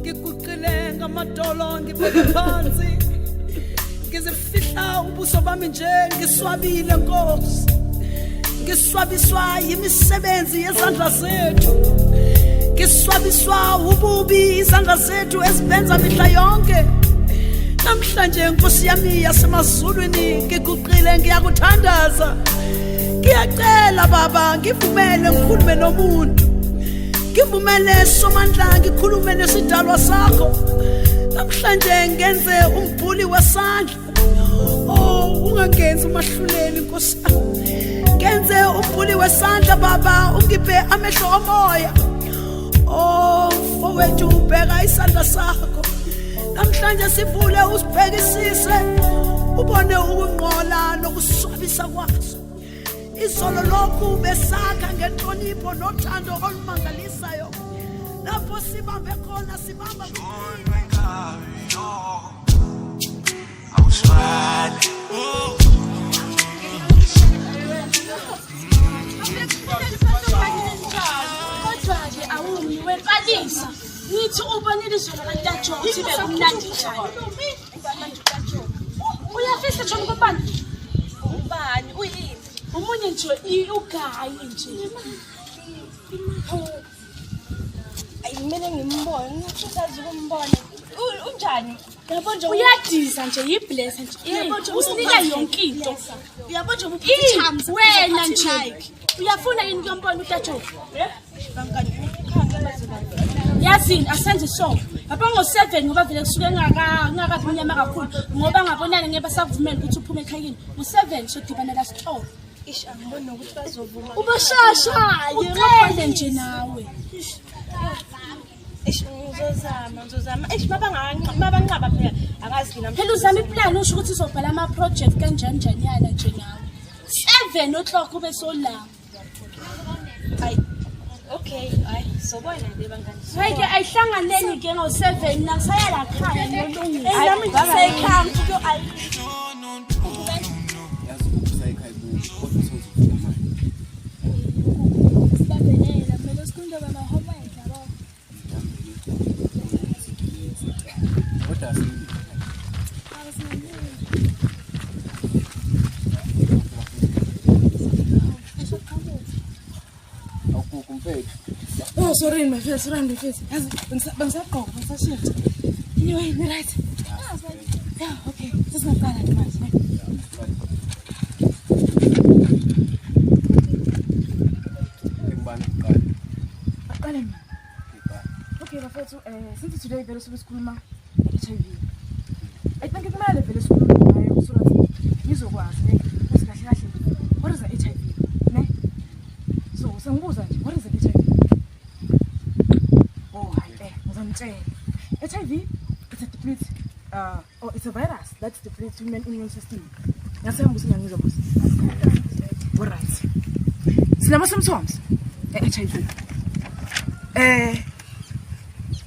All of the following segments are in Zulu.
Ngiguqile ngamadolo ngibheke phansi. Ngizifihla ubuso bami nje ngiswabile Nkosi. Ngiswabiswa imisebenzi yezandla zethu. Ngiswabiswa ububi izandla zethu ezibenza mihla yonke. Namhlanje Nkosi yami yasemazulwini ngiguqile ngiyakuthandaza. Ngiyacela Baba ngivumele ngikhulume nomuntu. Ngivumele Somandla ngikhulume nesidalwa sakho. Namhlanje ngenze umbhuli wesandla. Oh, ungangenzi umahluleli Nkosi. Ngenze umbhuli wesandla Baba, ungiphe amehlo omoya. Oh, mfowethu ubheka isandla sakho. Namhlanje sivule usibhekisise ubone ukungqola nokuswabisa kwaso. Izolo lokhu besakha ngenhlonipho nothando olumangalisayo. Lapho sibambe khona sibamba Kodwa-ke awumi wemfalisa ngithi ubonile izolo kantajo ukuthi bekumnandi njani. Uyafisa John kubani? Ubani uyini? Omunye nje ugayi nje. Ayi kumele ngimbone, ngiyakuthaza ukumbona. Unjani? Yabo nje uyadiza nje yiblesser nje. Yabo nje Usinika yonke into. Uyabo nje Ih, wena nje. Uyafuna yini kuyombona utajo? Yazini asenze so. Yabo ngo-7 ngoba vele kusuke ngakabi mnyama kakhulu ngoba ngabonana ngeke basakuvumela ukuthi uphume ekhayeni. Ngo-7 sodibana la sitolo. Ish angiboni nokuthi bazovuma. Ubashashaye ucele nje nawe. Ish ngizozama, ngizozama. Ish mabanqaba phela akazi mina. Phela uzama iplani usho ukuthi uzobhala ama-project kanjani njanyana nje nawe. 7 o'clock ube sola. Ayi. Okay, ayi sobona ke bangani. Hayi ke ayihlanganeni ke ngo-7 mina ngisaya la khaya ngiyolungisa. Hey nami ngisekhaya ngifike ayi. Yazi ukusayikhaya kodwa usozofika manje. Sibambelela kumele sikhulume ngama-homework yabo. Kodwa awugugu mfethu. Oh, sorry my face, sorry my face. Yazi bengisagqoka, bengisashintsha. Anyway, ni right. Yeah, okay. Sesingaqala nje manje. Ne? Ngibani kuqala? Aqale mina. Okay, bafethu, since today vele sobe sikhuluma nge-HIV. I think kumele vele sikhulume ngayo so that ngizokwazi ne ukuthi kahle kahle what is the HIV, ne? So sengibuza nje, what is the HIV? Oh, hayi ngizonitshela. HIV it's a deplete or it's a virus that depletes human immune system. Ngathemba ukuthi ngiyangizwa boss. Alright. Sinama symptoms e-HIV.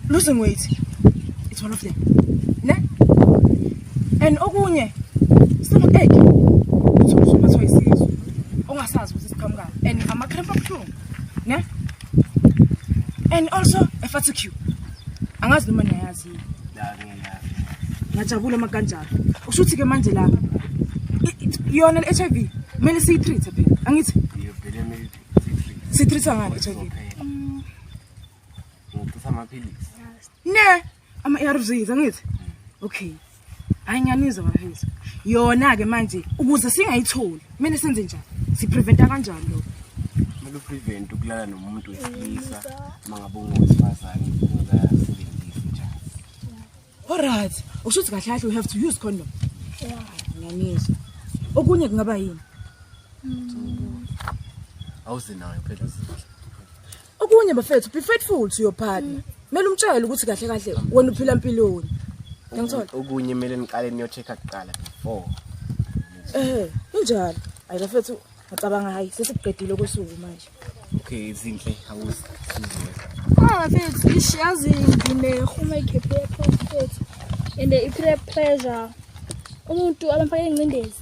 Losing weight, it's one of them. Ne? And okunye stomach ache. Usuphathwa isisu ongasazi ukuthi siqhamukani and ama-cramp abuhlungu. Ne? And also a fatigue. Angazi noma niyayazi yini. La ngiyazi. Ngiyajabula uma kanjalo. Usho ukuthi ke manje la yona le-HIV kumele siyi-treat phela. Angithi Iyo vele kumele sitreat. si-treat ngani HIV? Ngicisa amaphilisi. Ne, ama-ARVs angithi. Okay. Hayi ngiyanizwa bafethu. Yona ke manje ukuze singayitholi kumele senze njani? Si-preventa kanjani lokho? Kumele uprevent ukulala nomuntu wesilisa uma ngabe ungowesifazane ungakasebenzisi njalo. Alright. Usho ukuthi kahle kahle we have to use condom. Yeah. Ngiyanizwa. Okunye kungaba yini? Awuze nayo phela zinhle. Okunye bafethu be faithful to your partner. Kumele umtshele ukuthi kahle kahle wena uphila impiloni. Ngiyangithola. Okunye kumele niqale niyo-check-a kuqala before. Injalo. Hayi bafethu ngicabanga hayi sesikuqedile kosuku manje. Okay, zinhle awuze sizwe. Ah bafethu ish yazi ngine-homework ye-peer mfethu and i-peer pressure. Umuntu abamfake ingcindezi.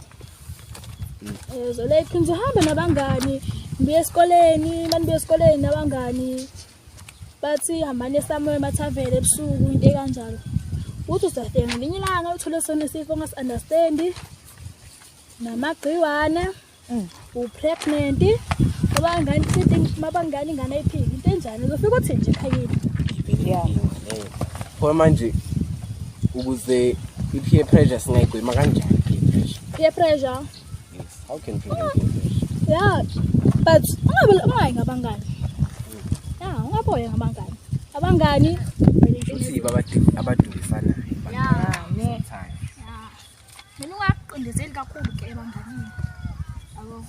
So like ngizohamba nabangani ngibuye esikoleni, manibuye esikoleni nabangani. Bathi hambani esamoya emathaveni ebusuku into ekanjalo. Uthi uzafika ngelinye ilanga uthole sona isifo ongasi-understandi namagciwane u-pregnant mabangani mabangani ingane ayiphiki into enjani uzofika uthi nje ekhayeni. Yeah. Khona manje ukuze i-peer pressure singayigwema kanjani i-peer pressure? Peer pressure. Yes. How can prevent peer pressure? Yeah, but ungabe ungayi ngabangani. Yeah, ungaboye ngabangani. Abangani Futhi abadukisanayo. Yeah, ne. Sometimes. Mina ungaqindezeli kakhulu ke ebanganini. Yabo.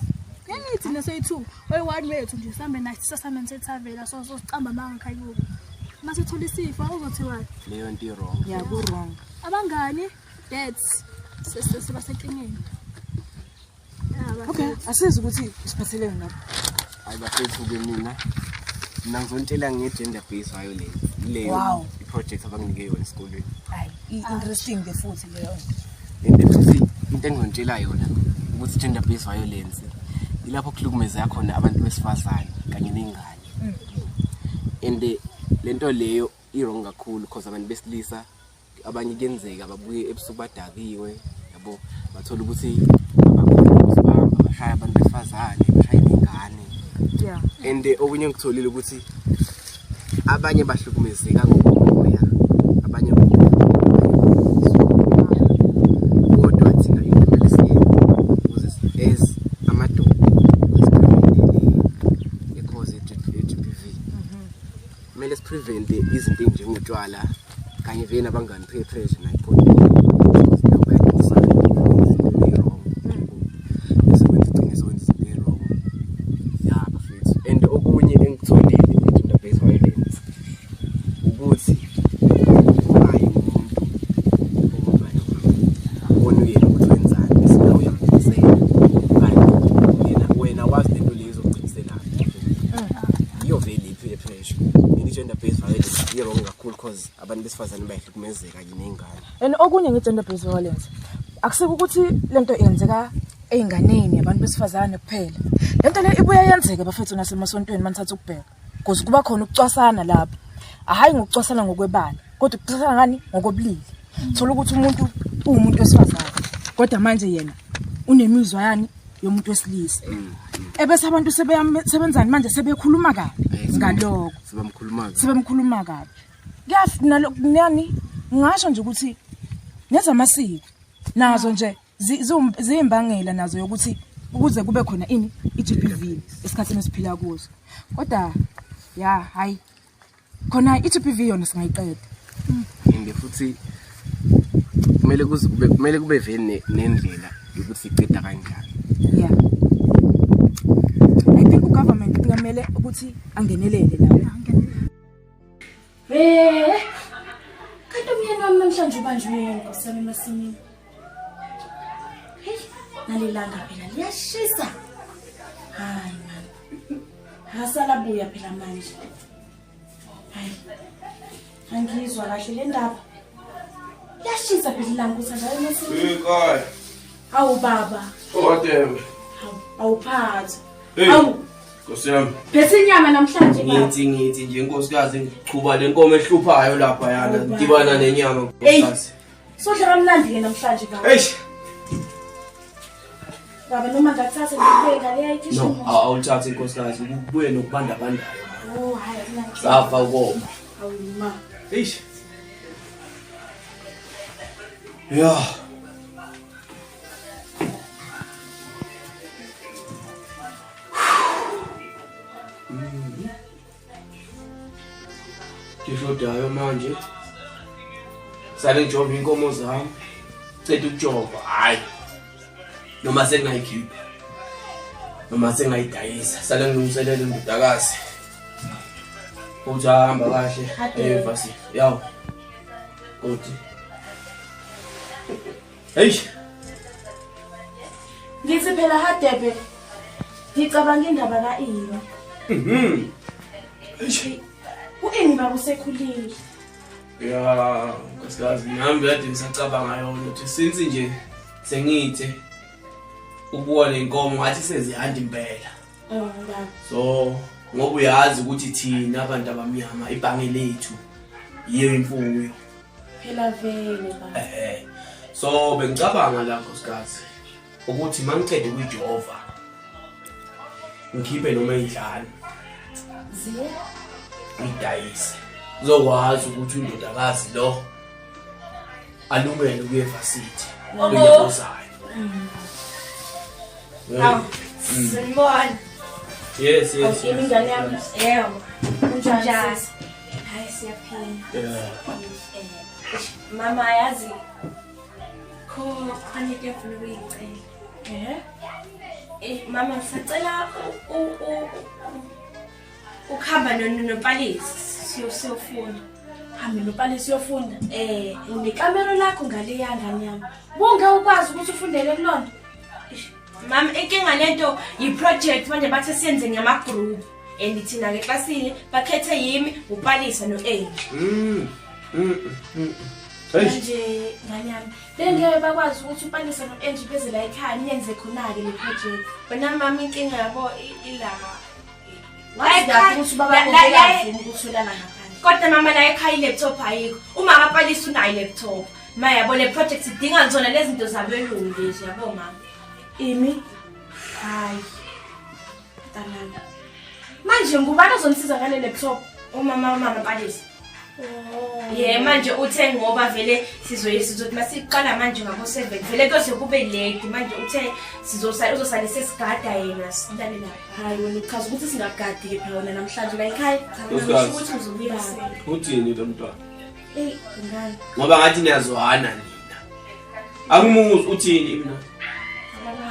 Ngithi thina soyi-two, oyi-one wethu nje sihambe naye sisasameni sethavela so so siqamba amanga ekhaya kubo. Uma sithola isifo uzothiwani? Leyo nto i-wrong. Yeah, ku-wrong. Abangani that's sibasenkingeni. Yeah, Okay, bafethu. asizi ukuthi siphathelene lapho. Hayi bafethu-ke mina ngizontshela nge-gender based violence. Leyo Wow. i-project abanginike yona esikolweni. Hayi, i-interesting ke futhi leyo. And futhi into engizontshela yona ukuthi gender based violence ilapho kuhlukumezeka khona abantu besifazane kanye ney'ngane. And lento leyo i-wrong kakhulu because abantu besilisa abanye kuyenzeka babuye ebusuku badakiwe yabo, bathola ukuthi abakhona ukuzibamba, bashaya abantu besifazane, bashaya iy'ngane. Yeah. And okunye engikutholile ukuthi abanye bahlukumezeka ngokomoya, abanye kodwa thina into kumele siyenze ukuze as amadoda siprevente le cause ye-GBV, kumele siprevente izinto ey'njengotshwala kanye vele nabangani, peer pressure nayikhona because nabo bayadonsana izinto ey'wrong, bese kwenza igcine sokwenza izinto ey'wrong. Ya bafethu, and okunye engikutholile nge-gender based violence ukuthi ungayi umuntu owomngane wakho ubone uyena ukuthi wenzani bese nawe uyamgcinisela, kanti yena wena wazi lento leyo izokugciniselana yiyo vele i-peer pressure. And i-gender based violence i-wrong kakhulu because abantu besifazane bayahlukumezeka kanye ney'ngane. And okunye nge-gender based violence, akusiko ukuthi lento yenzeka ey'nganeni abantu besifazane kuphela. Lento le ibuye yenzeke bafethu nasemasontweni manithatha ukubheka. Because kuba khona ukucwasana lapho. Hhayi ngokucwasana ngokwebala, kodwa ukucwasana ngani ngokobulili. Thola ukuthi umuntu uwumuntu wesifazane, kodwa manje yena unemizwa yani yomuntu wesilisa. Ebese abantu sebeyamsebenzani manje sebekhuluma kabi ngalokho. Sebamkhuluma kabi. Sebemkhuluma kabi. Nani ngisho nje ukuthi nezamasiko nazo nje ziyimbangela nazo yokuthi ukuze kube khona ini i-GBV esikhathini esiphila kuso. Kodwa ya hayi khona i-GBV yona singayiqeda. And futhi kumele kuze kube kumele kube vele nendlela yokuthi siqeda kanjani. Yeah. I think ugovernment kungamele ukuthi angenelele lapha. Kanti umyeni wami namhlanje ubanjwe yini Nkosi yami emasimini? Hey, nalelanga phela liyashisa. Hayi man. Akasala buya phela manje. Hayi. Angizwa kahle le ndaba. Liyashisa phela ilanga ukuthi njalo emasimini. Ekhaya. Hawu baba. Odembe. Hawu, awuphathi. Hey. Hawu, Nkosi yami. phethe inyama namhlanje baba. Ngithi nje nkosikazi ngichuba le nkomo ehluphayo lapha yana Hawu, baba. ngidibana nenyama Hey. nkosikazi. Sodla kamnandi ke namhlanje baba. Eish. Baba noma ngathatha ngikubeke ngale No, ekitchen. awuthathe nkosikazi kubuye nokubanda bandayo. Oh, hayi akunankinga. Safa ukoma. Hawu ma. Eish. Yeah. Ngishodayo manje. Sale ngijova inkomo zami. Ceda ukujova, hayi. Noma sengayikhipha. Noma sengayidayisa. Sale ngilungiselela indodakazi. Uthi hamba kahle. Ade. Eyevasi. Yawo. Koti. Hey. Ngithi phela Hadebe ngicabanga indaba kaIni. U-Ini baba usekhulile. Ya, nkosikazi nami kade ngisacabanga yona ukuthi since nje sengithe ukuwa nenkomo ngathi sezihanda impela. Oh baba. So Ngoba uyazi ukuthi thina abantu abamnyama ibhange lethu yiyo imfuyo. Phela vele baba. Eh. So bengicabanga la nkosikazi ukuthi mangicede ukuyijova ngikhiphe noma idlane Ziye. ngidayise. Uzokwazi ukuthi undodakazi lo alungele ukuya evasithi unyaka ozayo. Hawu, sanibona. Yes, yes. Yimi ingane yami. Yebo. Kunjani? Kunjani? sis? Hayi siyaphila. Yeah. Eh, mama yazi khona into engifuna ukuyicela. Eh? Eh, mama ngisacela ukuhamba noPalisi siyofunda. Hambe noPalisi uyofunda. Eh, Unekamero lakho ngaleya ngane yami. Bonke ukwazi ukuthi ufundele kulona. Mama inkinga lento yi-project manje bathe siyenze ngama-group and thina-ke eklasini bakhethe yimi uPalisa no-Angie. Hey. Manje ngane yami, bengeke bakwazi ukuthi uPalisa no-Angie beze la ekhaya niyenze khona-ke le project. Wena mama inkinga yabo ila. Wazi kahle ukuthi ubaba bekavumi ukuthi ulala ngaphandle. Kodwa mama la ekhaya i-laptop ayikho. Uma kaPalisa unayo i-laptop. Ma yabo le project idinga zona lezi zinto zabelungu lezi yabo mama. Imi? Hayi. Mntanami. Manje ngubani ozonisiza ngale laptop? Umama Palisa. Oh. Ye manje uthe ngoba vele sizoye sizothi masiqala manje ngabo 7 vele kuze kube late manje uthe sizosala uzosale sesigada yena silale lapha. Hayi wena uchaza ukuthi singagadi ke phela wena namhlanje la ekhaya. Nkosikazi. Ukuthi uzobuya kuseni. Uthini lo mntwana? Ey, ngani? Ngoba ngathi niyazwana nina. Angimuzwa uthini mina?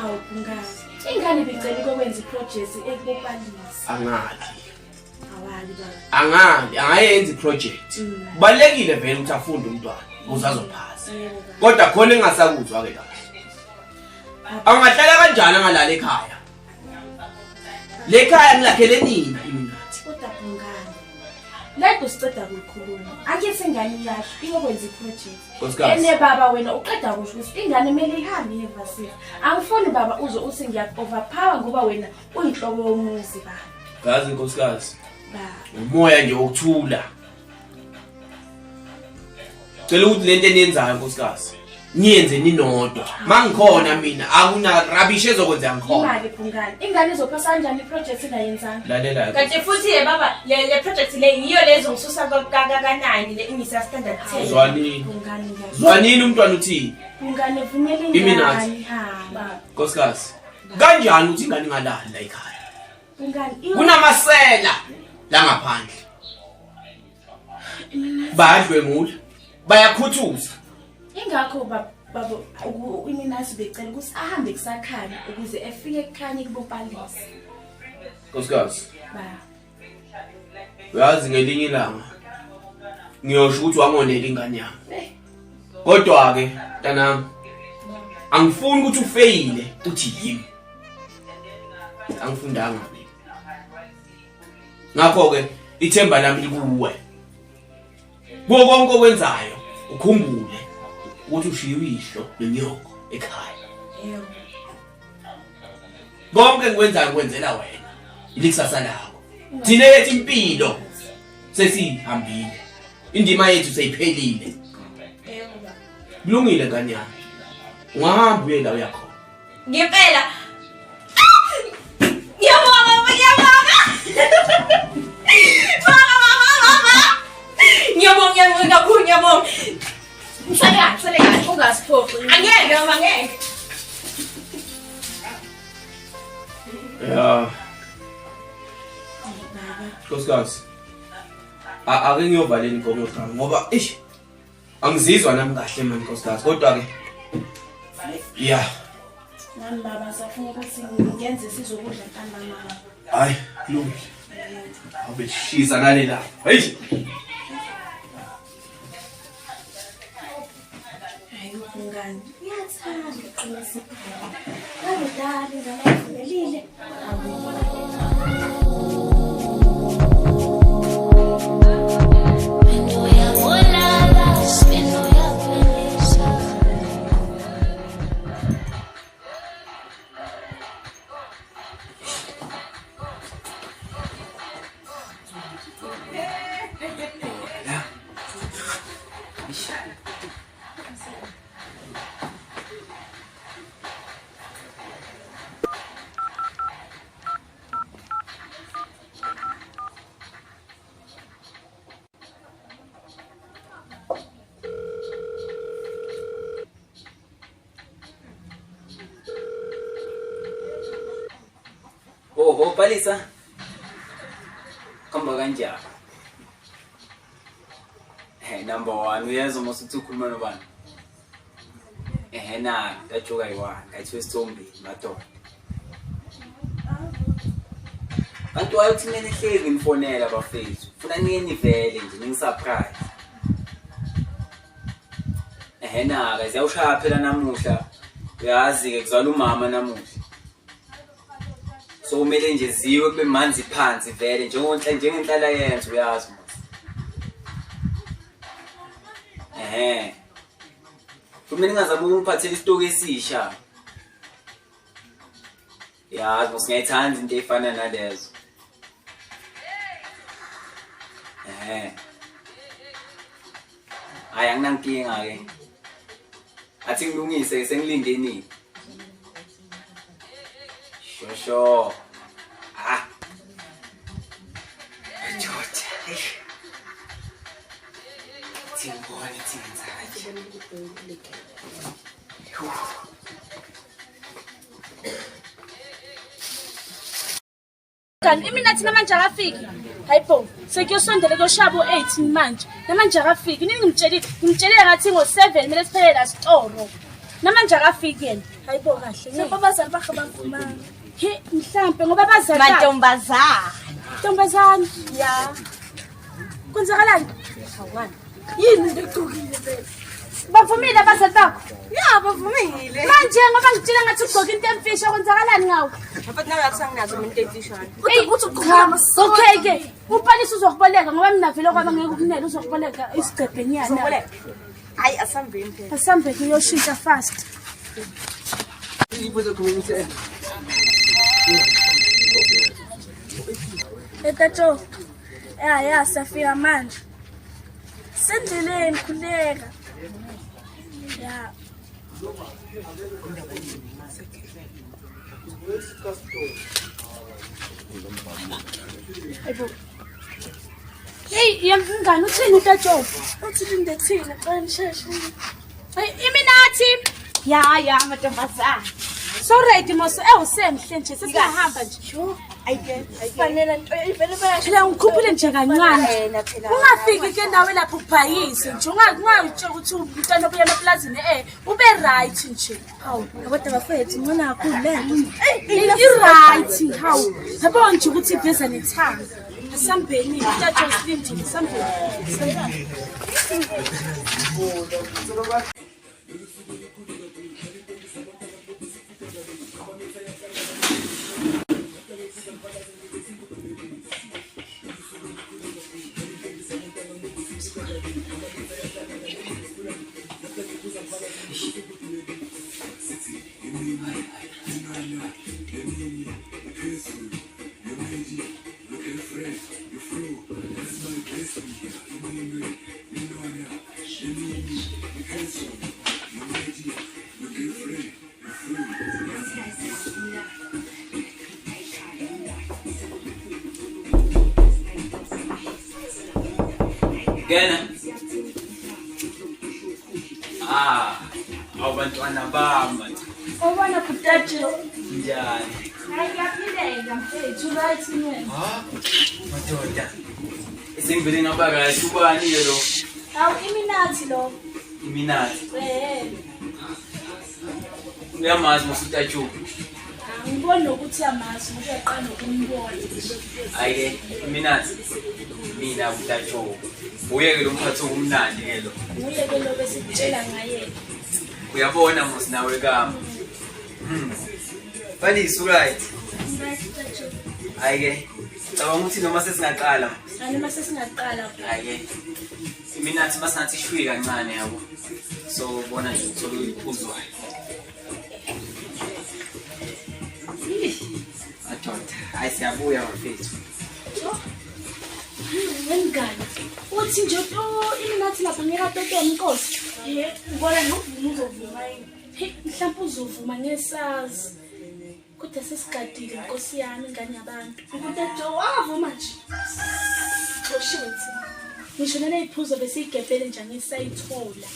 Hawu ngani? Ingane ibicela ukwenza iproject ekuboPalisa. Angali. Awali baba. Angali, angayenza iproject. Kubalekile vele ukuthi afunde umntwana ukuze azophasa. Yebo baba. Kodwa khona engasakuzwa ke kahle. Angahlala kanjani angalala ekhaya? Le khaya ngilakhele nina iminathi. Kodwa bungani. Lento siceda kuyikhuluma. Angithi ingane iyasho iyokwenza iproject. Nkosikazi. Ene baba wena uqeda kusho ukuthi ingane kumele ihambe iye evasithi. Angifuni baba uze uthi ngiyaku-overpower ngoba wena uyinhloko yomuzi baba. Yazi nkosikazi, Baba. umoya nje wokuthula. Cela ukuthi lento eniyenzayo nkosikazi niyenze ninodwa. Mangikhona mina akuna rubbish ezokwenzeka ngikhona. Imali bungani. Ingane izophasa kanjani iproject ingayenzanga? Lalela. Kanti futhi ye baba le project le yiyo lezongisusa ka-9 le ingisa standard 10. Zwanini. Bungani ngiyakuzwa. Zwanini umntwana uthini? Bungani vumela Iminathi. ingane ihambe. Nkosikazi. Kanjani ukuthi ingane ingalali la ekhaya? Bungani Kunamasela la ngaphandle. Bayadlwengula. Bayakhuthuza. Ingakho baba iminathi becela ukuthi ahambe kusakhanya ukuze efike kukhanye kuboPalisa. Nkosikazi. Baba. Uyazi ngelinye ilanga ngiyosho ukuthi wangonela ingane yami. Kodwa ke mntanami angifuni ukuthi ufeyile uthi yimi. Angifundanga mina. Ngakho ke ithemba lami likuwe. Kuwo konke okwenzayo ukhumbule ukuthi ushiye uyihlo nonyoko ekhaya. Yebo. Konke engikwenzayo ngikwenzela wena. Ilikusasa lakho. Thina yethu impilo sesihambile. Indima yethu seyiphelile. Yebo baba. Kulungile ngane yami. Ungahamba uye la uyakhona. Ngempela. Ngiyabonga baba, ngiyabonga. Baba, baba, baba. Ngiyabonga, ngiyabonga kakhulu, ngiyabonga. Msale kahle, msale kahle. Ungasiphoxi. Angeke mama, angeke. Yeah. Baba. Nkosikazi. Ake ngiyovalela inkomo yokuqala ngoba eish angizizwa nami kahle mani nkosikazi kodwa ke yeah. Nami baba safuna ukuthi ngenze sizokudla ntambama. Hayi, kulungile. Abe shisa nale la. Hey. Hayi bungani. Uyathanda uqinisa ikhaya. Ngabe dala ingane ayivumelile. Eish. Oho, Palisa. Kamba kanjani? Hey, number 1 uyezwa mos uthi ukhuluma nobani? Ehhe na, ndajoka yi-1, ngayithiwa isithombeni madoda. Kanti wayothi mina nihlezi ngifonela bafethu. Funa niye nivele nje ningisurprise. Ehhe na, guys, yawushaya phela namuhla. Uyazi-ke kuzala umama namuhla. So kumele nje ziwe kube manzi phansi vele njengonhla njengenhlala yenza uyazi mos. Ehhe. Kumele ngingazami ukungiphathela isitoki esisha. Yazi mos ngiyayithanda into ey'fana nalezo. Ehhe. Hhayi anginankinga-ke. Athi ngilungise-ke sengilinde nini. Sho sho. Ah. Madoda. Eish. Thi ngibone thi ngenza kanje. Kanti imina thina manje akafiki. Hayibo, sekuyosondela kuyoshaya bo-8 manje. Namanje akafiki. Nini ngimtshelile? Ngimtshelile ngathi ngo-7 kumele siphelele la sitoro. Namanje akafiki yena. Hayibo kahle. Mhlawumbe abazali bakhe bavumanga. He, mhlampe ngoba abazali bakhe- Mantombazana. Ntombazane. Ya. Kwenzakalani? Hawana. Yini into egqokile vele? Bavumile abazali bakho? Ya, bavumile. Manje ngoba ngitshela ngathi ugqoke into emfisha kwenzakalani ngawe? Mfethu nawe akusanginazo mina into emfishane. Eyi, cha, okay ke. Upalisa uzokuboleka ngoba mina vele kwaba ngeke ukunele uzokuboleka isigqebhenyana. Uzokuboleka? Hayi asambeni phela. Asambe ke uyoshintsha fast. Etatsho. Ya ya siyafika manje. Sendleleni khuleka. Ya. Hayibo. Hey, yamngani uthini utatsho? Uthi linde thina xa nisheshe. Hey, iminathi. Ya ya mantombazana. So ready mos ewusemhle nje sesiyahamba nje. Fanele nto ivele bayasho. Phela ngikhuphule nje kancane. Wena phela. Ungafiki ke nawe lapho ubhayise nje ungayitshela ukuthi umntwana obuya emaplazini ube right nje. Hawu, kodwa bafethu ngcono kakhulu le nto. I-right hawu. Yabo nje ukuthi iveza nethanga. Asambeni, utatsho silindile sambeni. Ngena. Ah, awubantwana bami. Obona kutatsho. Njani? Hayi kuyaphileka mfethu right wena. Ah, madoda. Sengivele ngaba kahle ubani ke lo? Hawu iminathi lo. Iminathi. Eh. Uyamazi mos utatshu. Angiboni nokuthi yamazi ngoba uyaqala nokumbona. Hayi ke, iminathi. Mina utatshu. Uye ke lo mphathi okumnandi ke lo. Nguye ke lo besikutshela ngaye. Uyabona mos nawe kama. Balisa right. Right tatsho. Hayi ke. Cabanga ukuthi noma sesingaqala. Ani mase singaqala. Hayi ke. Iminathi masingathi ishwi kancane yabo. So bona nje uthola uyiphuzwayo. Madoda, hayi siyabuya bafethu. Wemngani, uthi nje oh iminathi lapha ngeke atotoma inkosi. Ye, ngibona nokuvuma uzovuma yini. Hey, mhlawumbe uzovuma ngesazi. Kodwa sesigadile nkosi yami ingane yabantu. Ukuthi Jo wavuma nje. Xoshiwe thina. Ngisho naleyiphuzo besiyigebhele nje angisayithola.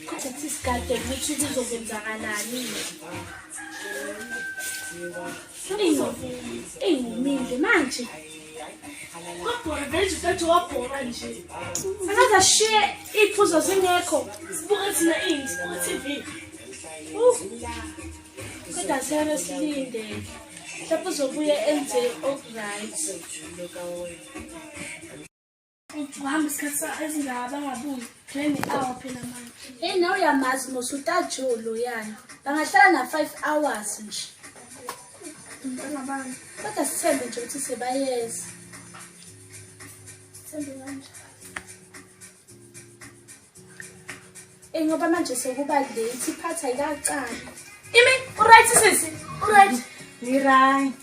Kodwa sisigade ukuthi kuzokwenzakalani. Eyingumile manje. Kwabhora vele nje uthathe wabhora nje. Akaze ashiye iy'phuzo zingekho. Sibuke thina ini, sibuke TV. Kodwa siyabe silinde. Mhlawumbe uzobuye enze okuright. Uhamba isikhathi esingaka bangabuyi. Phela ne-hour phela manje. Hey nawe uyamazi mos utajo loyana. Bangahlala na 5 hours nje. Mntanabantu. Kodwa sithembe nje ukuthi sebayeza. Sithembe kanje. Eh ngoba manje sekuba late iphatha ayikaqali. Imi, uright sisi? Uright. Ngi-right.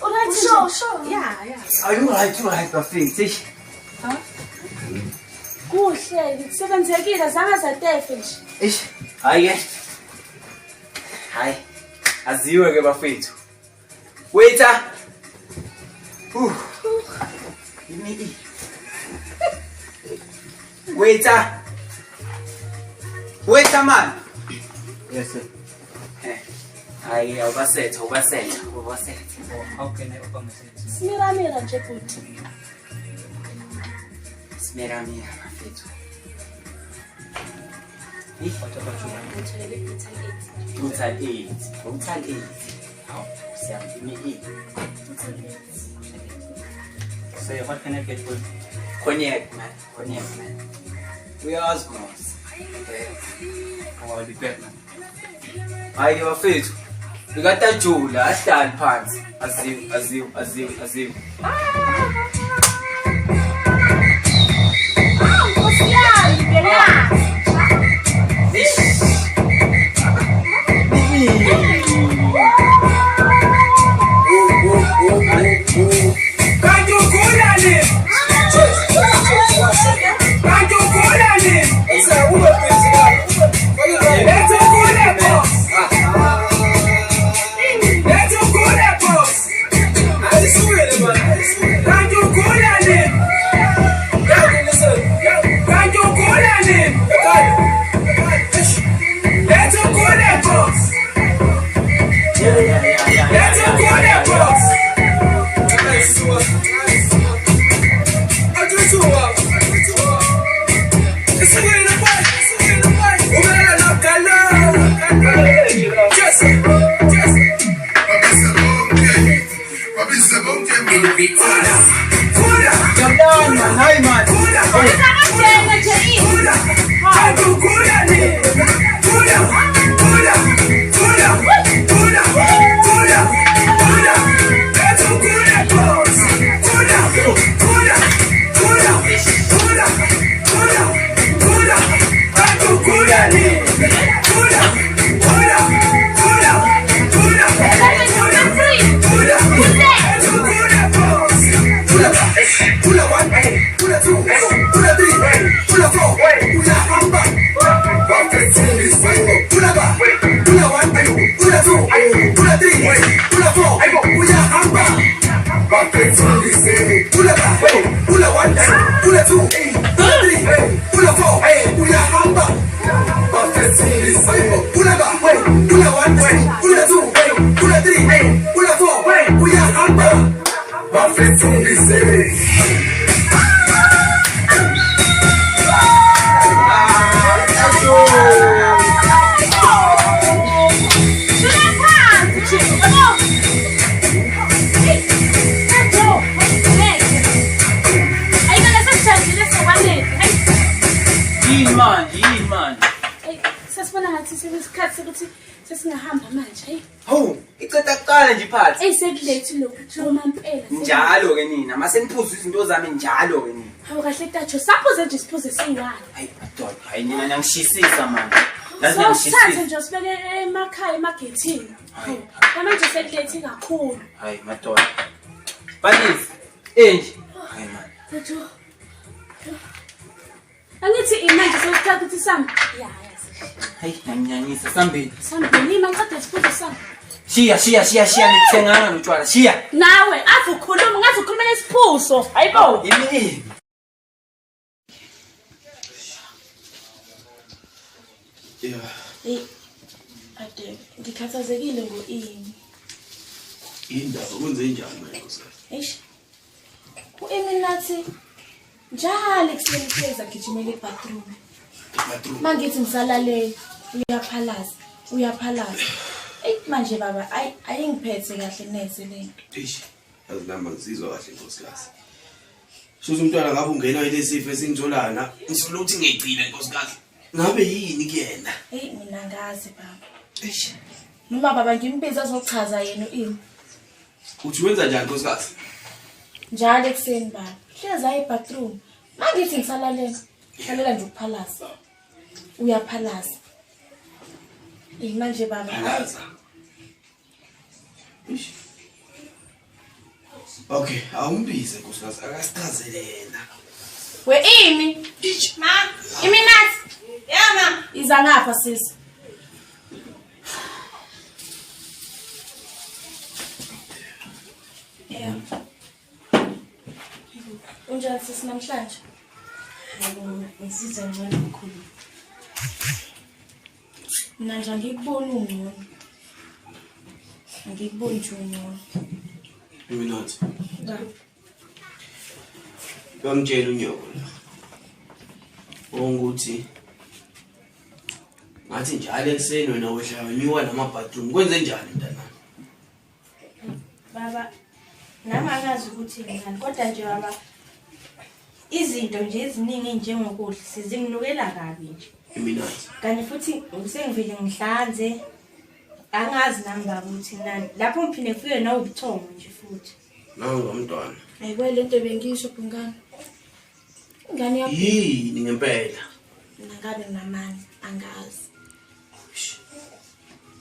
Uright nje? Sure, sure. Yeah, yeah. Are you right? You right, bafethu. Eish. Kuhle, kusebenzekile zange zatefe nje. Eish. Hayi ke. Hayi. Aziwe ke bafethu. Waiter. Give me E. Waiter. Waiter man. Yes, sir. Eh. Hayi awubasetha, awubasetha, awubasetha. How can I open my sense? Simiramira nje bhuti. Smeramira bafethu. What about you? Ngitholele brutal 8. Brutal 8. Brutal 8. Hawu, siyami E. Brutal 8. So what can I get for you? Cognac man, cognac man. Uyazi mos. Oh, I'll be back, man. Hayi ke bafethu. Bikatajula ahlali phansi. Aziwe, aziwe, aziwe, aziwe. Nkosi yami bheka. Kanti ugula nini? Kanti ugula nini? Letha ugule boss. Letha ugule boss. Kanti ugula nini? Kanti ugula nini? Letha ugule boss. Letha ugule boss. Jabulani man, hayi man. Akajena nje ini. Shona phansi nje. Yabo. Hey, Tajo, ngeke. Ayikho lesijahile sokwanele. Hey. Yini manje, yini manje? Hey, sesibona ngathi sekuyisikhathi sokuthi sesingahamba manje. Hey, Hawu, iceda kuqala nje iphathi. hey sekulethe lokhu thuma impela. Njalo ke nina, mase niphuza izinto zami njalo ke nina. Hawu kahle Tajo, saphuze nje siphuze siyi-one. Hayi madoda, hayi nina niyangishisisa manje. Yazi So sithathe niyangishisisa. nje sibeke emakhaya emagethini. Hayi. Namanje sekulethe kakhulu. Hayi madoda. Panisi. Enje. Hayi man. Mfethu. Angithi imanje sewuthatha ukuthi sami. Ya, ya. Hayi nanyanyisa sambili. Sambili ima ngiqeda isiphuzo sami. Shiya shiya shiya shiya ngikuthenganga notshwala shiya. Nawe ave ukhuluma ngaze ukhuluma nesiphuzo. Hayibo. Yimi. Yeah. Hey. Ade ngikhathazekile ngo-Imi. Indaba kwenze njani manje nkosikazi? Eish. U-Imi nathi njalo ekuseni uhlezi agijimele ebathroom. Bathroom. Mangithi ngisalalele uyaphalaza, uyaphalaza. Eyi manje baba ayi ayingiphethe kahle neze lento. Eish. Yazi nami angizizwa kahle nkosikazi. Shuthi umntwana ngabe ungenwa yilesi sifo esingitholana, ngisola ukuthi ngiyigcile nkosikazi. Ngabe yini kuyena? Eyi mina ngazi baba. Eish. Noma baba ngimbiza azochaza yena u-Imi. Uthi wenza njani nkosikazi? Njalo ekuseni baba. Hlezi aye ebathroom. Mangithi ngisalalela. Hlalela nje ukuphalaza. Uyaphalaza. Eyi manje baba. Phalaza. Eish. Okay, awumbize nkosikazi, akasichazele yena. We Imi. Ma, Imi nathi. ya ma. Iza ngapha sisi. Yeah. Unjani sisi namhlanje? Ngizizwa ngcono kakhulu. Mina nje angikuboni ungcono. Angikuboni nje ungcono. Iminathi. Baba. Bamtshela unyoko la. Ongukuthi ngathi njalo ekuseni wena wehla wenyuka nama-bathroom kwenze njani mntanami? Baba, nami angazi ukuthi ngani kodwa nje baba izinto nje eziningi njengokudla sezinginukela kabi nje. Iminathi. Kanti futhi sengivele ngihlanze angazi nami baba ukuthi nani. Lapho ngiphinde ngifike nawubuthongo nje futhi. Nangu umntwana. Ayikwele lento bengisho bhungane. Ingane yakho Yini ngempela? mina ngabe nginamandla angazi.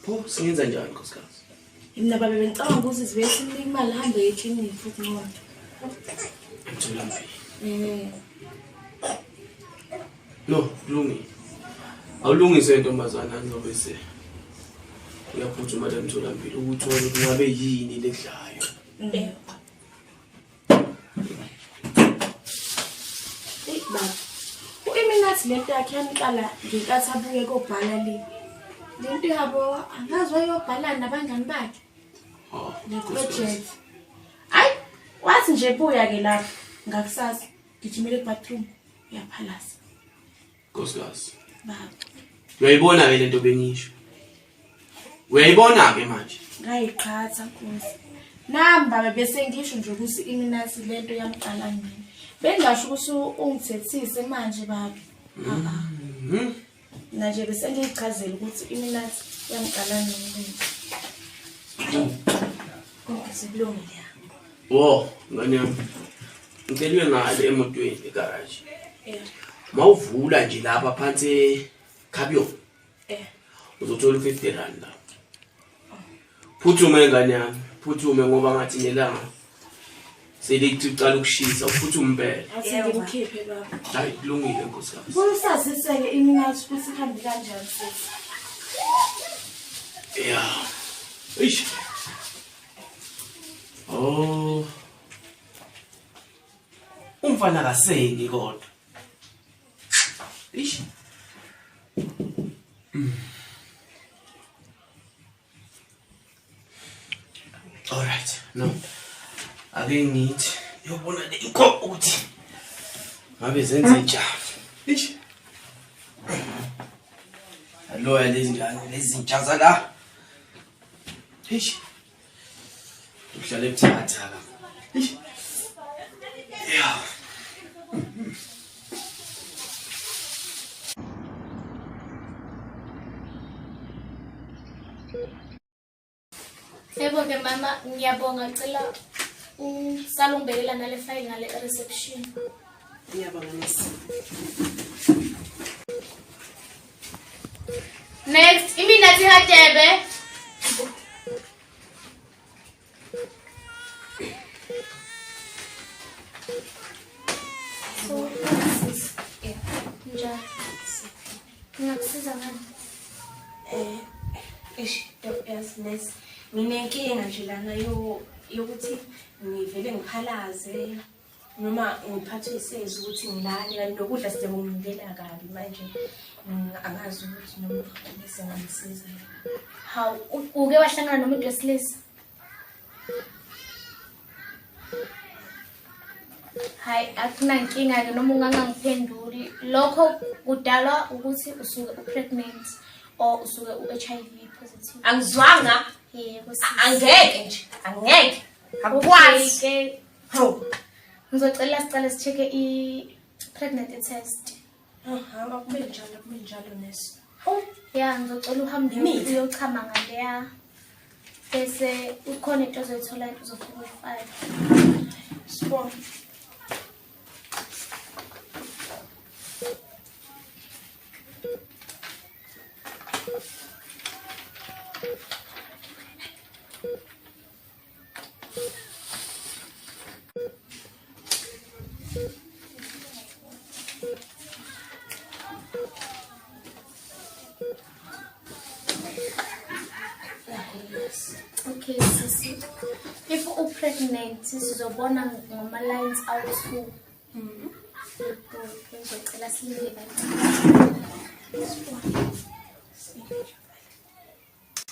Pho singenza njani nkosikazi? Mina baba bengicabanga ukuthi sibe sinike imali hambe eklinikhi futhi ngcono. Emtholampilo. Eh. No, kulungile. Awulungise ntombazana ngizobe se uyaphuthuma la emtholampilo ukuthi wena kungabe yini lekudlayo. Eyi baba, u-Iminathi lento yakhe yamqala ngenkathi abuye kobhala le. Lento yabo angazi wayobhala nabangani bakhe. Oh, Le project. Hayi, wathi nje buya ke lapho ngakusasa gijimele ebathroom uyaphalaza. Nkosikazi. Baba, Uyayibona ke lento bengisho. Uyayibona ke manje. ngayiqhatha nkosi. Nami baba bese ngisho nje ukuthi Iminathi lento yamqala nini. Bengingasho ukuthi ungithethise manje baba. Mhm. Mina nje bese ngiyichazela ukuthi Iminathi yamqala nini lento. Konke sekulungile ya. Wo, ngane yami. Ngicela uye ngale emotweni egarage. Eh. Mawuvula nje lapha phansi eCabion. Eh. Uzothola u50 rand lapho. Phuthume ngane yami, phuthume ngoba ngathi nelanga selithi uqala ukushisa, uphuthume impela. Athi ngimkhiphe baba. Hayi kulungile nkosikazi. Kusaziseke Iminathi ukuthi ihambe kanjani sisi. Yeah. Eish. Oh. Umfana kasengi kodwa. Eish. All right. No. Ake ngithi yobona le inkomo ukuthi ngabe zenze njani. Eish. Aloya lezi njani lezi zinja zala. Eish. Uhlale ebuthakathaka. Eish. Yeah. Yebo-ke mama, ngiyabonga cela usale ungibekela nale file ngale reception. Ngiyabonga nesi. Next, Iminathi Hadebe. Sawubona sisi. Njani? Ngingakusiza ngani? Eish, yazi nesi, nginenkinga nje lana yokuthi ngivele ngiphalaze noma ngiphathwe isezi ukuthi ngilale kanti nokudla sekungingena kabi manje angazi ukuthi noma singangisiza. Hawu, uke wahlangana nomuntu wesilisa? Hayi, akunankinga-ke noma ungangangiphenduli. Lokho kudalwa ukuthi usuke u-pregnant or usuke u-HIV positive. Angizwanga. Yebo sisi. Angeke nje, angeke. Akukwazi. Okay-ke. Hawu. Ngizocela sicale si-check-e i-pregnancy test. Hawu, akube njalo, akube njalo nesi. Ya, ngizocela uhambe Imithi? uyochama ngaleya. Bese ukhona into ozoyithola uzofika uyifake. Sibonge. Okay, sisi. If u-pregnant, sizobona ngama-lines awu-2. Ngizocela silinde kancane.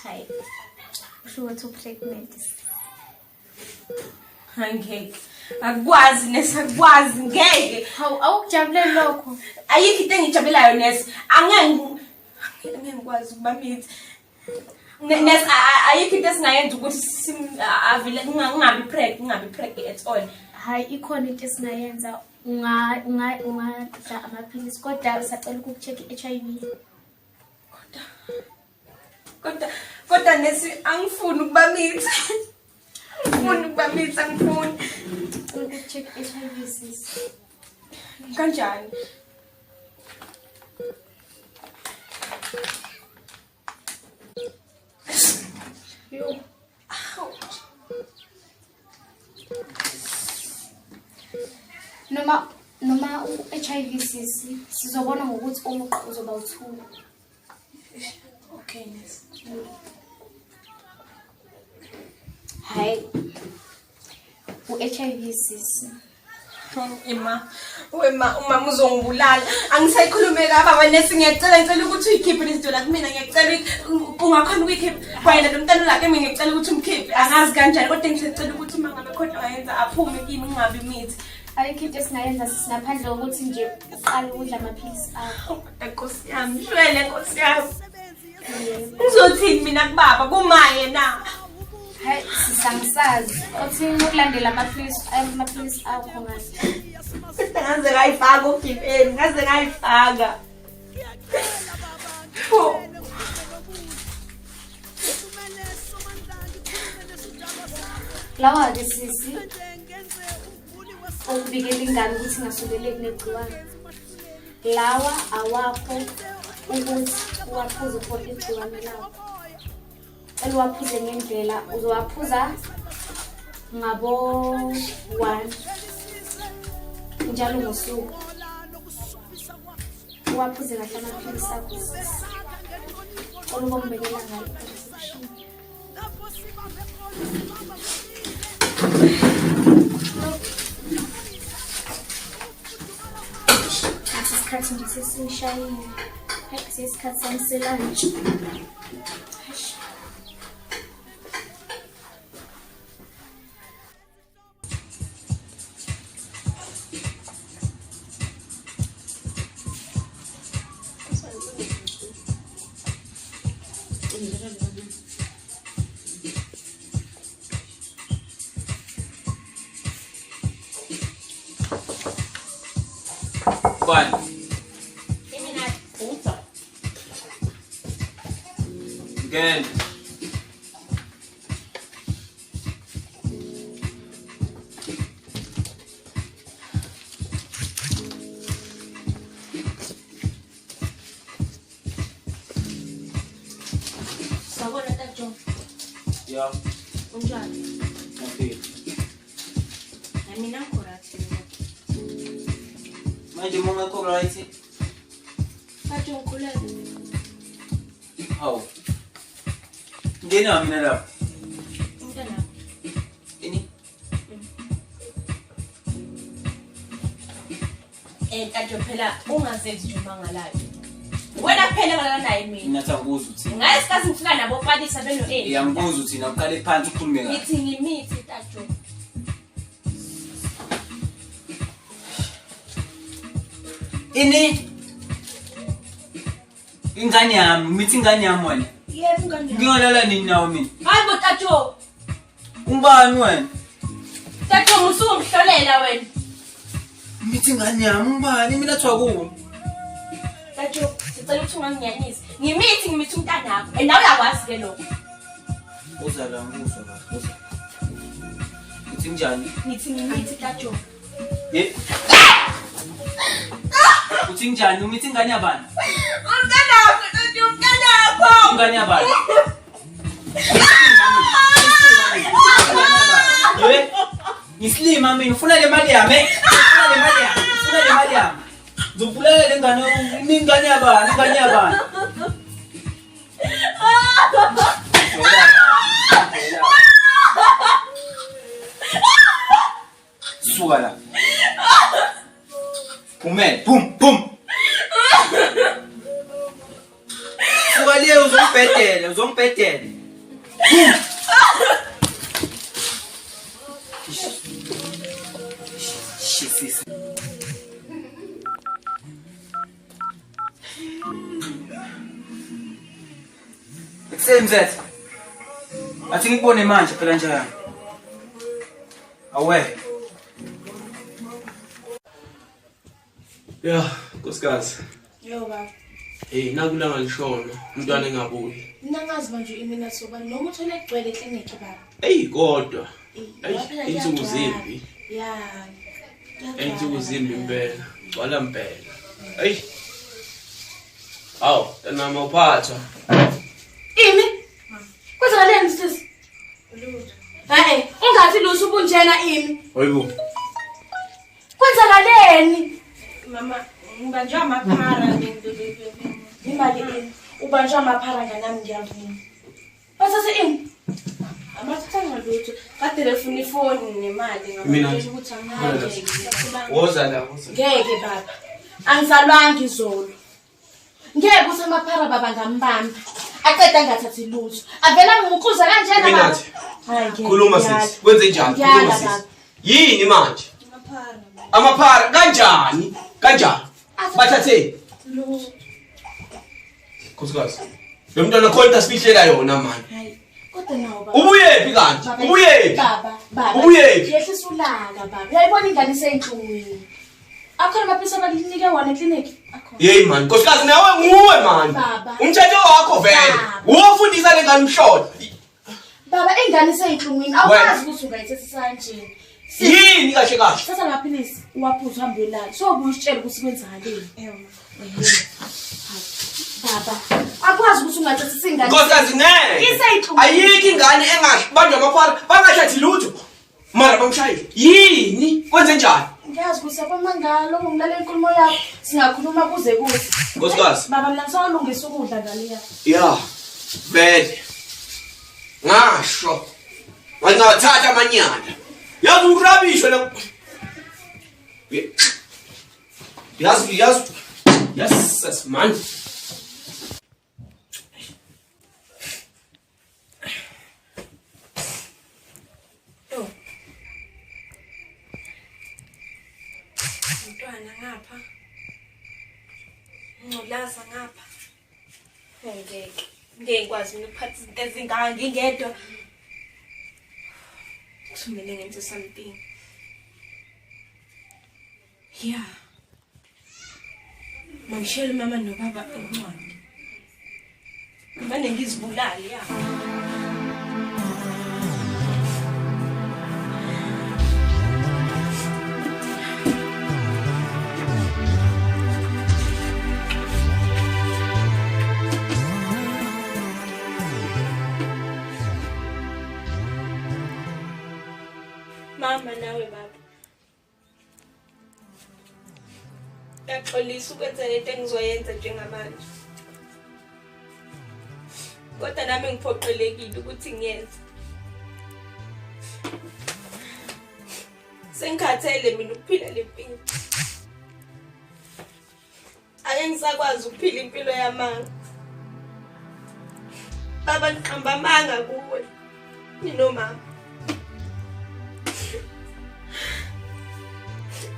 Hayi. Kusho ukuthi u-pregnant. Angeke. Akukwazi nesi, akukwazi ngeke. Hawu, awukujabuleli lokho. Ayikho into engijabulelayo nesi. Angeke angeke ngikwazi ukuba mithi. Nesi, ayikho into esingayenza ukuthi avele ngingabi preg, ngingabi preg at all. Hayi, ikhona into esingayenza. Ungadla amaphilisi kodwa usacela ukucheck i-HIV. Kodwa nesi angifuni ukuba mithi. Angifuni ukuba mithi, angifuni. Ukucheck i-HIV sisi. Kanjani? Yo. Noma u-HIV sisi sizobona ngokuthi umugqa uzoba u-2. Okay, nesi. Hayi. U-HIV sisi. Ima, wema umama uzongibulala. Angisayikhulume kababa nesi, ngiyacela ngicela ukuthi uyikhiphe lezinto la kumina, ngiyacela ungakhona ukuyikhipha. Kwayena lo mntana la kimi ngiyacela ukuthi umkhiphe. Angazi kanjani kodwa ngicela ukuthi uma ngabe khona wayenza aphume kimi ngingabi mithi. Ayikho into esingayenza sisi ngaphandle kokuthi nje uqale ukudla amaphilisi akho. Kodwa Nkosi yami, shwele Nkosi yami. Ngizothini mina kubaba kumaye na? Hayi, sisangisazi. Othi ukulandela amaphilisi akho ngathi. Ngaze ngayifaka ugibeni, ngaze ngayifaka. Lawa-ke sisi okubikela ingane ukuthi ingasuleleki negciwane. Lawa awakho ukuthi uwaphuze for igciwane lakho. Cela uwaphuze ngendlela, uzowaphuza ngabo 1 njalo ngosuku. Uwaphuze kahle amaphilisi akho sisi. Cela ubombekela ngayo i-prescription. Nasi isikhathi nje sesishayile. Hayi, sesikhathi sami selantshi. Bani? Ngena. Sawubona Tajo. Ya, Unjani? ngiyaphila. Na mina ngikho right mina. Manje uma ungekho right. Kade ngikhulelwe. Hawu. Ngena mina lapha. Umntanakho. Ini? Tajo phela ungazenzi nje umangalayo. Wena phela ngalala naye mina. Mina ngikuza uthini? Ngayesikhathi ngifika nabo Palisa beno eh. Ngiyambuza uthini awuqale phansi ukhulume kahle. Ngithi ngimithi Tajo. Ini? Ingane yami, umithi ingane yami wena. Yebo ingane yami. Ngiyolala nini nawe mina? Hayi bo Tajo. Ungubani wena? Tajo musungihlolela wena. Umithi ingane yami ungubani? Mina thiwa kuwo. Tajo, sicela ukuthi unganginyanisi. Ngimithi ngimithi umntanakho. And nawe uyakwazi ke lokho. Uza la ngikuzwa kahle, uza. Uthi njani? Ngithi ngimithi Tajo. Ye. Uthi njani? Umithi ingane yabani? Umntanakho, Tajo, umntanakho. Ingane yabani? Ye. Ngisilima mina, ufuna le mali yami, eh? Ufuna le mali yami, ufuna le mali yami. Ngizobulala le ngane, ingane yabani, ingane yabani? Suka la. Phumela, phum, phum. Suka le uzombhedela, uzombhedela. Phum. Shisisa. Ekuseni mzethu. Athi ngikubone manje phela njani. Awe. Ya, nkosikazi. Yo baba. Hey, nakulanga lishona, umntwana engabuyi. Mina ngazi manje imina soba noma uthole egcwele eklinikhi baba. Eyi kodwa. Ngoba phela Eyi, insuku kuyagcwala. zimbi. Ya. Insuku zimbi impela. Gcwala impela. Eyi. Hawu, mntanami awuphathwa. Imi? Kwenzakaleni sisi? Lutho. Hayi, ungathi lutho ubunjena imi. Hayibo. Kwenzakaleni? Mama, ngibanjwe amaphara Imali ini? Ubanjwe amaphara nganami ngiyavuma. Bathathe ini? Abathathanga lutho. Kade befuna ifoni nemali Mina- ngabatshela ukuthi angeke. Woza la, woza. Ngeke baba. Angizalwanga izolo. Ngeke uthi amaphara baba ngambamba. Aqeda angathathi lutho. Avela ngimuquza kanjena baba. Minathi. Hayi ngeke. Khuluma ngiyala. sisi. Kwenze njani? Ngiyala, Khuluma sisi. baba. Yini manje? Amaphara kanjani? Kanjani? Bathathe. Lutho. Nkosikazi. Lo mntwana khona into asifihlela yona manje. Hayi, kodwa nawo baba. Ubuyephi kanti? Baba, Ubuyephi? Baba, baba. Ubuyephi? Yehlisa ulaka baba. Uyayibona ingane iseyinhlungwini. Akhona amaphilisi abakunike wona eklinikhi? Akhona. Yeyi man, nkosikazi nawe nguwe man. Baba. Umthetho wakho vele. Baba. Uwofundisa le ngane umhlolo. Baba, ingane iseyinhlungwini. Awukwazi ukuthi ungayithethisa kanje. Yini kahle kahle? Thatha lamaphilisi uwaphuze uhambe uyolala. Sobuye usitshele ukuthi kwenzakaleni. Eyo mama. Ehe. Hayi, Baba, akwazi ukuthi ungathethisa ingane. Nkosikazi ngeke. Iseyinhlungwini. Ayikho ingane engabanjwa amaphara bangathathi lutho. Mara bamshayile. Yini? Kwenze njani? Ngiyazi ukuthi abamangalo ngilalela inkulumo yakho singakhuluma kuze kuze. Nkosikazi. Baba mina ngisawulungisa ukudla ngaleya. Ya. Vele. Ngasho. Ngingawathatha amanyala. Yazi urabishwe la. Yazi yazi. Yes, yes man. Umntwana ngapha. Ngculaza ngapha. Ngeke. Ngeke ngikwazi mina ukuphatha izinto ezingaka ngingedwa. Kusumele ngenze something. Yeah. Mangishele mama nobaba incwadi. Ngimane ngizibulale ya. Mama nawe baba. Ngiyaxolisa ukwenza lento engizoyenza njengamanje. Kodwa nami ngiphoqelekile ukuthi ngiyenze. Sengikhathele mina ukuphila le mpilo. Ake ngisakwazi ukuphila impilo yamanga. Baba ngiqamba amanga kuwe. Nginomama.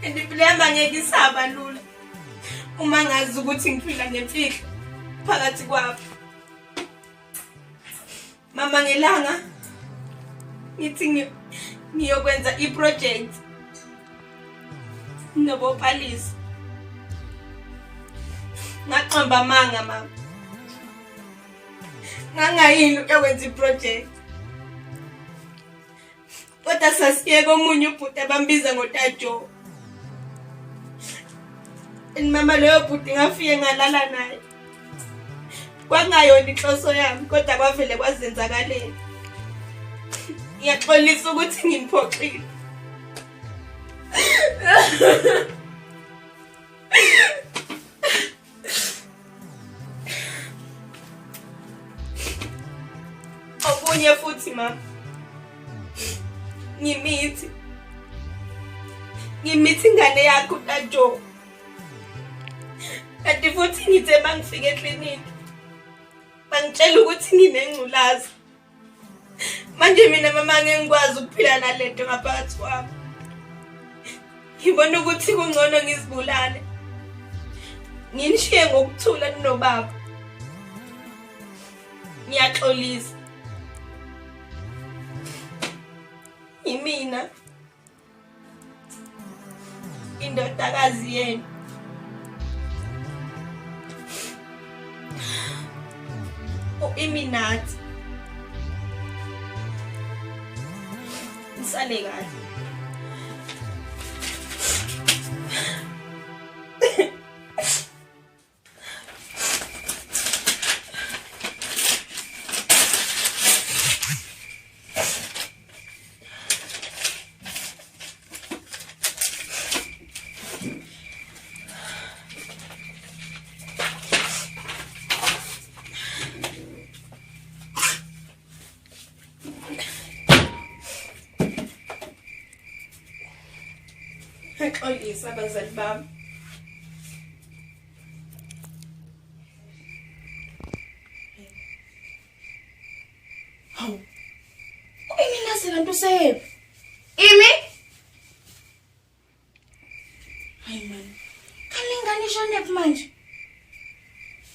And impilo yami angeke isaba lula uma ngazi ukuthi ngiphila nemfihlo phakathi kwabo. Mama ngelanga ngithi ngiyokwenza i-project nobopalisa. Ngaqamba amanga mama. Ngangayini ukuyokwenza i-project. Kodwa sasiye komunye ubhuti abambiza ngoTajo. And mama leyo bhuti ngafike ngalala naye. Kwakungayona inhloso yami kodwa kwavele kwazenzakalela. Ngiyaxolisa ukuthi nginiphoxile. Okunye futhi mama. Ngimithi. Ngimithi ingane yakho uTajo. Kanti futhi ngithe mangifika ekliniki bangitshela ukuthi nginengculazi. Manje mina mama ngeke ngikwazi ukuphila nalento ngaphakathi kwami. Ngibona ukuthi kungcono ngizibulale. Nginishiye ngokuthula ninobaba. Ngiyaxolisa. Yimina indodakazi yenu. U-Iminathi. Nisale kahle. Xolisa abazali bami. Hawu. Imi nase kanti usephi? Imi? Hayi man. Kanti ingane ishonephi manje?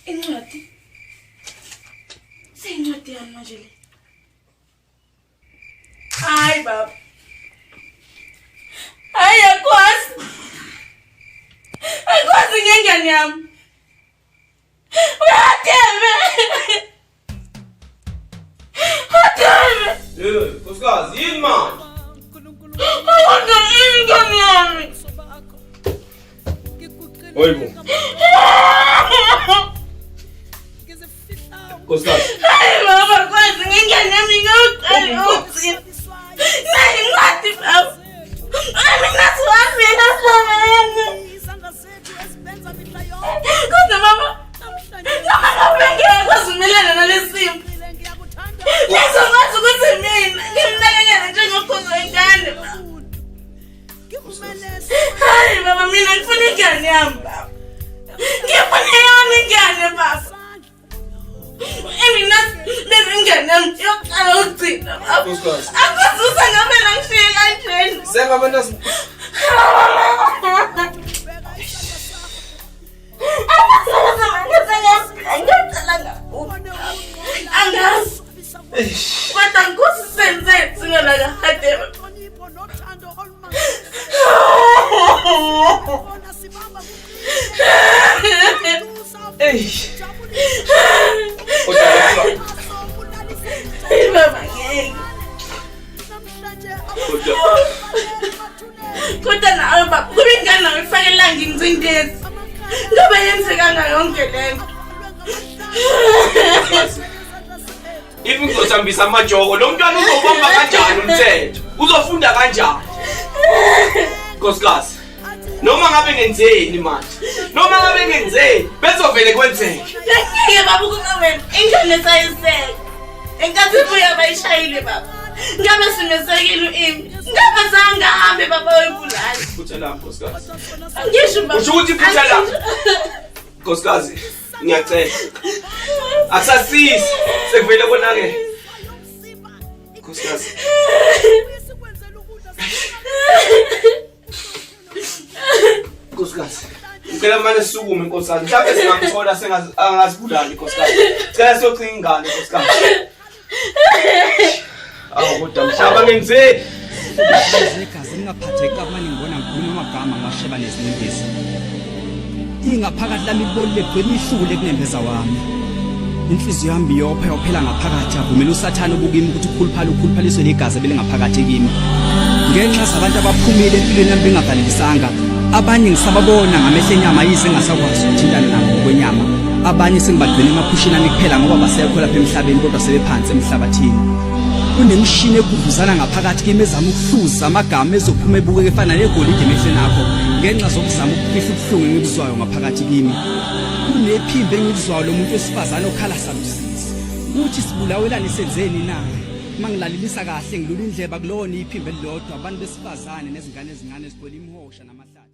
Incwadi. Seyincwadi yami manje le. Hayi baba. Hayi akwazi. Akwazi ngengane yami. Uyademe. Ademe. Hey, nkosikazi yini manje? Awona ingane yami. Hoyibo. Nkosikazi. Hayi baba kwazi ngengane yami ngiyocela ukuthi. Nayi incwadi baba. Mina siwafika sibabene. Kodwa mama, noma ngabe ngeke kwazi ukumelana nalesi simo. Ngizokwazi ukuthi mina ngimnakekele njengokhozi wengane. Hayi baba, mina ngifuna ingane yami baba. Ngifuna eyami ingane baba. Mina bese ingane yami yokuqala ukugcina baba. Nkosikazi. Akuzuza ngabe ngishiye kanjena. Sengabe nasi Angazi. Kodwa nkosi senze singalakade. Eish. Kodwa Baba ngeke. kodwa Kodwa nawe baba kube ingane nawe ifakelanga ingcindezi. Ngoba yenzekanga yonke lento. If ngizothambisa amajoko lo mntwana uzobamba kanjani umthetho? Uzofunda kanjani? Nkosikazi. Noma ngabe ngenzeni manje? Noma ngabe ngenzeni? Bezovele kwenzeke. Ngeke baba ukucabela ingane sayiseka. Enkathi ibuya bayishayile baba. Ngabe simesekile uImi. Ngabe zange ahambe baba webulala. Phutha lami nkosikazi. Angisho baba. Usho ukuthi iphutha lami. Nkosikazi, ngiyacela. Akusasizi. Sekuvele konakele. Nkosikazi. Nkosikazi. Ngicela manje sisukume nkosikazi. Mhlawumbe singamthola sengazi angazibulali nkosikazi. Cela siyocinga ingane nkosikazi. Awu kodwa mhlaba ngenzeni? Igazi lingaphatheki kamane ngibona ngikhuluma amagama ngasheba nezinyembezi. Ingaphakathi lami libolile ligcwele ihlule kunembeza wami. Inhliziyo yami yopha yophela ngaphakathi avumela uSathane ubukimi ukuthi ukhuluphala ukhuluphaliswe negazi ebelingaphakathi kimi. Ngenxa zabantu abaphumile empilweni yami bengavalelisanga abanye ngisababona ngamehlo enyama yize engasakwazi ukuthintana nabo ngokwenyama. Abanye sengibagcina emaphusheni ami kuphela ngoba basekho lapha emhlabeni kodwa sebephansi emhlabathini. Kunemishini egudluzana ngaphakathi kimi ezama ukuhluza amagama ezophuma ebukeka efana negolide emehlweni akho ngenxa zokuzama ukufihla ubuhlungu engibuzwayo ngaphakathi kimi. Kunephimbo engilizwayo lomuntu wesifazane okhala salusizi. Uthi sibulawelani senzeni na? Mangilalelisa kahle ngilula indleba kulona iphimbo elilodwa abantu besifazane nezingane ezincane ezigcwele imihosha namahlathi.